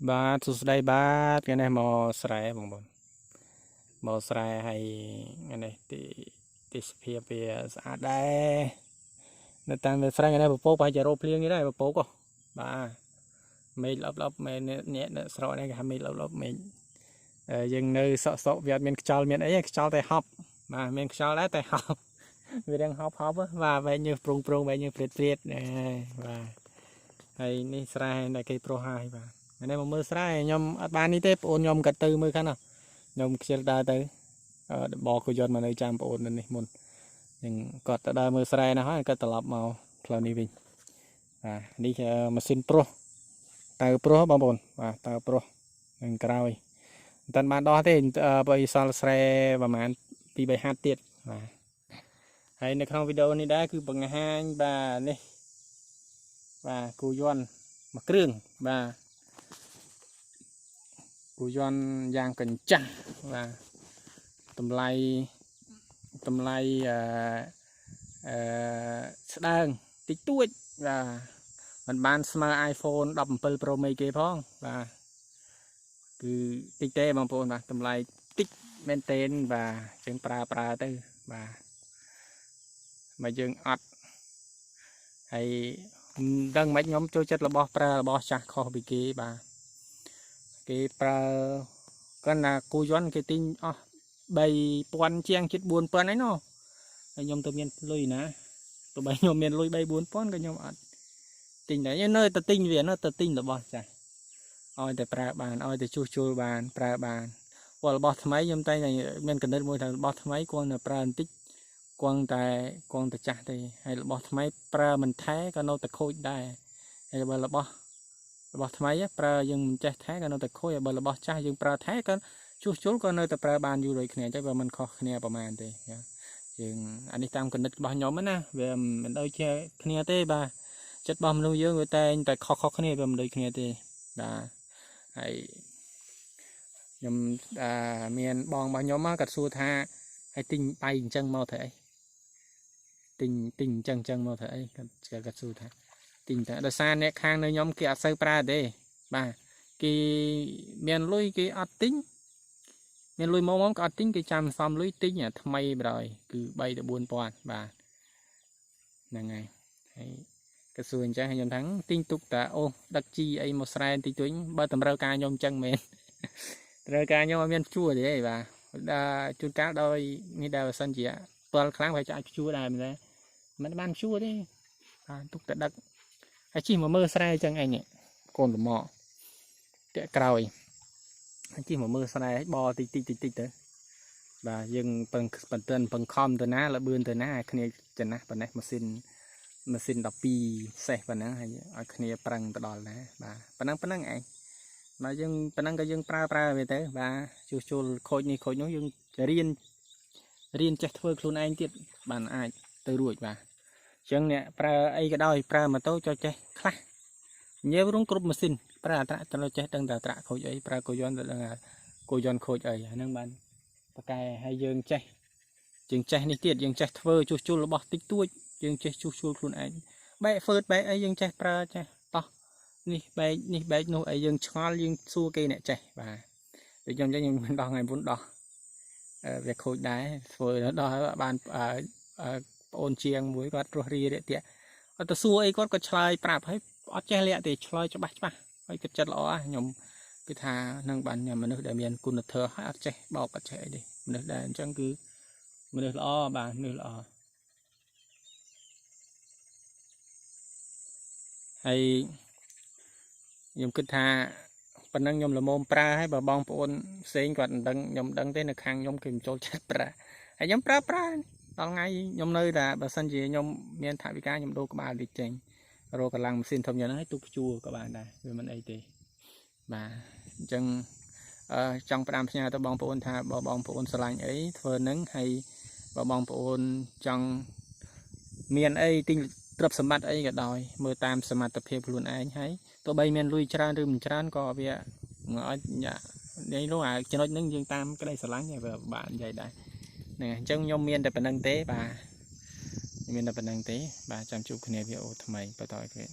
បាទសួស្តីបាទថ្ងៃនេះមកស្រែបងប្អូនមកស្រែហើយថ្ងៃនេះទីទេសភាពវាស្អាតដែរនៅតាមវាស្រែថ្ងៃនេះពពកប្រហែលជារោភ្លៀងនេះដែរពពកហ៎បាទមេឃល្អប់ល្អប់មេអ្នកស្រុកនេះគេហៅមេឃល្អប់ល្អប់មេឃយើងនៅសក់សក់វាអត់មានខ្យល់មានអីខ្យល់តែហប់បាទមានខ្យល់ដែរតែហប់វារៀងហប់ហប់បាទបែកញើសព្រុងព្រុងបែកញើសព្រាតព្រាតបាទហើយនេះស្រែដែលគេប្រុសហើយបាទថ្ងៃនេះមកមើលស្រែខ្ញុំអត់បាននេះទេបងអូនខ្ញុំក៏ទៅមើលខាងនោះខ្ញុំខ្ជិលដើរទៅបកក៏យន់មកនៅចាំបងអូននៅនេះមុននឹងគាត់ទៅដើរមើលស្រែណាហើយគាត់ត្រឡប់មកផ្លូវនេះវិញបាទនេះម៉ាស៊ីនប្រុសតៅប្រុសបងប្អូនបាទតៅប្រុសនឹងក្រោយមិនតាន់បានដោះទេបើសល់ស្រែប្រហែល2 3ហាត់ទៀតបាទហើយនៅក្នុងវីដេអូនេះដែរគឺបង្ហាញបាទនេះបាទគូយន្តមួយគ្រឿងបាទគូយន្តយ៉ាងកញ្ចាស់បាទតម្លៃតម្លៃអឺអឺស្ដើងតិចតួចបាទมันបានស្មើ iPhone 17 Pro Max គេផងបាទគឺតិចទេបងប្អូនបាទតម្លៃតិចមែនទែនបាទយើងប្រើប្រើទៅបាទមកយើងអត់ហើយមិនដឹងមិនខ្ញុំចូលចិត្តរបស់ប្រើរបស់ចាស់ខុសពីគេបាទគេប្រើគាត់ណាគូយន្តគេទិញអស់3000ជាងជិត4000ហើយណោះហើយខ្ញុំទៅមានលុយណាទោះបីខ្ញុំមានលុយ3 4000ក៏ខ្ញុំអត់ទិញដែរនៅតែទិញវានៅតែទិញរបស់ចាស់ឲ្យតែប្រើបានឲ្យតែជួសជុលបានប្រើបានព្រោះរបស់ថ្មីខ្ញុំតែមានកណិតមួយថារបស់ថ្មីគ្រាន់តែប្រើបន្តិចគង់តែចាស់ទេហើយរបស់ថ្មីប្រើមិនថែក៏នៅតែខូចដែរហើយបើរបស់ថ្មីប្រើយើងមិនចេះថែក៏នៅតែខូចបើរបស់ចាស់យើងប្រើថែក៏ជួសជុលក៏នៅតែប្រើបានយូរដូចគ្នាអញ្ចឹងវាមិនខុសគ្នាប្រហែលទេយើងអានេះតាមកណិតរបស់ខ្ញុំណាវាមិនដូចជាគ្នាទេបាទចិត្តរបស់មនុស្សយើងវាតែងតែខុសៗគ្នាវាមិនដូចគ្នាទេបាទហើយខ្ញុំមានបងរបស់ខ្ញុំគាត់សួរថាឲ្យទិញបាយអញ្ចឹងមកធ្វើអីទិញអញ្ចឹងមកធ្វើអីគាត់សួរថាទិញតែដោយសារអ្នកខាងនៅខ្ញុំគេអត់សូវប្រើទេបាទគេមានលុយគេអត់ទិញមានលុយមកមកក៏អត់ទិញគេចាំសំលុយទិញអាថ្មីបណ្ដោយគឺ3ទៅ4000បាទហ្នឹងហើយហើយក៏សួរអញ្ចឹងខ្ញុំថាទិញទុកតាអូដឹកជីអីមកស្រែតិចតួចបើតម្រូវការខ្ញុំអញ្ចឹងមែនត្រូវការខ្ញុំអត់មានជួទេបាទដល់ជួនកាលដោយនេះដែរបើសិនជាផ្លខ្លាំងវាអាចជួដែរមែនទេមិនបានជួទេបាទទុកតែដឹកហើយជិះមកមើលស្រែអញ្ចឹងឯងកូនលមកតាក់ក្រោយហើយជិះមកមើលស្រែបតិចតិចតិចតិចទៅបាទយើងពឹងបន្ទិនពឹងខំទៅណាលបឿនទៅណាគ្នាចំណាស់ប៉ុណ្ណេះម៉ាស៊ីន12សេះប៉ុណ្ណឹងហើយឲ្យគ្នាប្រឹងទៅដល់ណាបាទប៉ុណ្ណឹងឯងបាទយើងប៉ុណ្ណឹងក៏យើងប្រើវាទៅបាទជួសជុលខូចនេះខូចនោះយើងរៀនចេះធ្វើខ្លួនឯងទៀតបានអាចទៅរួចបាទអញ្ចឹងអ្នកប្រើអីក៏ដោយប្រើម៉ូតូចូលចេះខ្លះនិយាយរួមគ្រប់ម៉ាស៊ីនប្រើអត្រាត្រូវចេះដឹងតែអត្រាខូចអីប្រើគោយន្តទៅដឹងថាគោយន្តខូចអីហ្នឹងបានបកែហើយយើងចេះនេះទៀតយើងចេះធ្វើជួសជុលរបស់តិចតួចយើងចេះជួសជុលខ្លួនឯងបែកហ្វឺតបែកអីយើងចេះប្រើចេះតោះនេះបែកនេះបែកនោះអីយើងឆ្ងល់យើងសួរគេអ្នកចេះបាទដូចខ្ញុំចឹងខ្ញុំមិនដោះថ្ងៃមុនដោះវាខូចដែរធ្វើដោះហើយបានប្អូនជាងមួយគាត់រស់រារាក់ទាក់អត់ទៅសួរអីគាត់ក៏ឆ្លើយប្រាប់ហើយអត់ចេះលាក់ទេឆ្លើយច្បាស់ច្បាស់ហើយគិតចិត្តល្អខ្ញុំគឺថានឹងបានមនុស្សដែលមានគុណធម៌ហើយអត់ចេះបោកអត់ចេះអីទេមនុស្សដែលអញ្ចឹងគឺមនុស្សល្អបាទមនុស្សល្អហើយខ្ញុំគិតថាប៉ុណ្ណឹងខ្ញុំល្មមប្រើហើយបើបងប្អូនផ្សេងគាត់មិនដឹងខ្ញុំដឹងទេនៅខាងខ្ញុំគេមិនចូលចិត្តប្រើហើយខ្ញុំប្រើដល់ថ្ងៃខ្ញុំនៅតែបើសិនជាខ្ញុំមានថវិកាខ្ញុំដូរក្បាលវាចេញរកកម្លាំងម៉ាស៊ីនធំយ៉ាងហ្នឹងឲ្យទុកជួក៏បានដែរវាមិនអីទេបាទអញ្ចឹងចង់ផ្ដាំផ្ញើទៅបងប្អូនថាបើបងប្អូនស្រឡាញ់អីធ្វើនឹងហើយបើបងប្អូនចង់មានអីទិញទ្រព្យសម្បត្តិអីក៏ដោយមើលតាមសមត្ថភាពខ្លួនឯងហើយទោះបីមានលុយច្រើនឬមិនច្រើនក៏វាឲ្យនេះនោះអាចំណុចហ្នឹងយើងតាមក្តីស្រឡាញ់វាបាននិយាយដែរហ្នឹងអញ្ចឹងខ្ញុំមានតែប៉ុណ្្នឹងទេបាទមានតែប៉ុណ្្នឹងទេបាទចាំជួបគ្នាវីដេអូថ្មីបន្តទៀត